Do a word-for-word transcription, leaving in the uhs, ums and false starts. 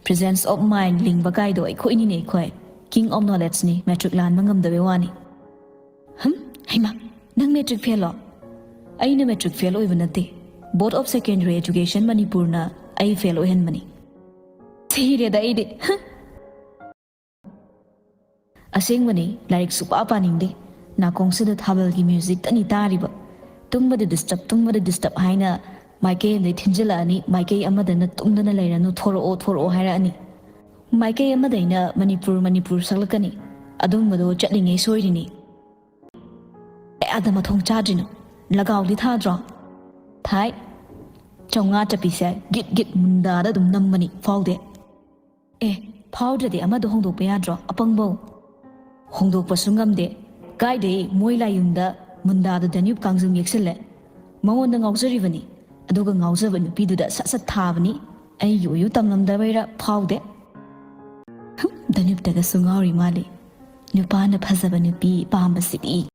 Presence of mind ꯂꯤꯡꯕ ꯀꯥꯏꯗꯣ ꯑꯩꯈꯣꯏꯅꯤꯅꯦ ꯑꯩꯈꯣꯏ꯫ King of knowledgeꯅꯤ, matric ꯂꯥꯟꯕ ꯉꯝꯗꯕꯩ ꯋꯥꯅꯤ꯫ ꯍꯝ? ꯍꯩꯃꯥ, ꯅꯪ matric failꯂꯣ? ꯑꯩꯅ matric fail ꯑꯣꯏꯕ ꯅꯠꯇꯦ꯫ Board of Secondary Education ꯃꯅꯤꯄꯨꯔꯅ ꯑꯩ fail ꯑꯣꯏꯍꯟꯕꯅꯤ꯫ ꯁꯤꯔꯦꯗ ꯑꯩꯗꯤ꯫ ꯍ? ꯑꯁꯦꯡꯕꯅꯤ, ꯂꯥꯏꯔꯤꯛ ꯁꯨꯛꯄꯥ ꯄꯥꯅꯤꯡꯗꯦ꯫ ꯅꯥꯀꯣꯡꯁꯤꯗ ꯊꯥꯕꯜꯒꯤ musicꯇꯅꯤ ꯇꯥꯔꯤꯕ꯫ ꯇꯨꯝꯕꯗ disturb, ꯇꯨꯝꯕꯗ disturb ꯍꯥꯏꯅ ꯃꯥꯏꯀꯩ ꯑꯃꯗꯩ ꯊꯤꯟꯖꯤꯜꯂꯛꯑꯅꯤ, ꯃꯥꯏꯀꯩ ꯑꯃꯗꯅ "ꯇꯨꯝꯗꯅ ꯂꯩꯔꯅꯨ, ꯊꯣꯔꯛꯑꯣ, ꯊꯣꯔꯛꯑꯣ" ꯍꯥꯏꯔꯛꯑꯅꯤ꯫ ꯃꯥꯏꯀꯩ ꯑꯃꯗꯩꯅ "ꯃꯅꯤꯄꯨꯔ, ꯃꯅꯤꯄꯨꯔ" ꯁꯛꯂꯛꯀꯅꯤ꯫ ꯑꯗꯨꯝꯕꯗꯣ ꯆꯠꯂꯤꯉꯩ ꯁꯣꯏꯔꯤꯅꯤ꯫ ꯀꯌꯥꯗ ꯃꯊꯣꯡ ꯆꯥꯗ꯭ꯔꯤꯅꯣ? ꯂꯒꯥꯎꯗꯤ ꯊꯥꯗ꯭ꯔꯣ? ꯊꯥꯏ꯫ ꯆꯥꯝꯃꯉꯥ ꯆꯠꯄꯤꯁꯦ ꯒꯤꯠ ꯒꯤꯠ ꯃꯨꯟꯗꯥꯗ ꯑꯗꯨꯝ ꯅꯝꯕꯅꯤ, ꯐꯥꯎꯗꯦ? ꯑꯦ, ꯐꯥꯎꯗ꯭ꯔꯗꯤ ꯑꯃꯗꯣ ꯍꯣꯡꯗꯣꯛꯄ ꯌꯥꯗ꯭ꯔꯣ, ꯑꯄꯪꯕꯧ? ꯍꯣꯡꯗꯣꯛꯄꯁꯨ ꯉꯝꯗꯦ꯫ ꯀꯥꯏꯗꯩ ꯃꯣꯏ ꯂꯥꯏꯌꯨꯝꯗ ꯃꯨꯟꯗꯥꯗꯣ ꯗꯅ꯭ꯌꯨꯞ ꯀꯥꯡꯖꯨꯝ ꯌꯦꯛꯁꯤꯜꯂꯦ꯫ ꯃꯉꯣꯟꯗ ꯉꯥꯎꯖꯔꯤꯕꯅꯤ꯫ ꯑꯗꯨꯒ ꯉꯥꯎꯖꯕ ꯅꯨꯄꯤꯗꯨꯗ ꯁꯠ ꯁꯠ ꯊꯥꯕꯅꯤ꯫ ꯑꯩꯒꯤ ꯎꯌꯨ ꯇꯝꯂꯝꯗꯕꯩꯔꯥ ꯐꯥꯎꯗꯦ꯫ ꯍꯨꯝ, ꯗꯅ꯭ꯌꯨꯞꯇꯒꯁꯨ ꯉꯥꯎꯔꯤ ꯃꯥꯜꯂꯤ꯫ ꯅꯨꯄꯥꯅ ꯐꯖꯕ ꯅꯨꯄꯤ ꯄꯥꯝꯕꯁꯤꯗꯤ꯫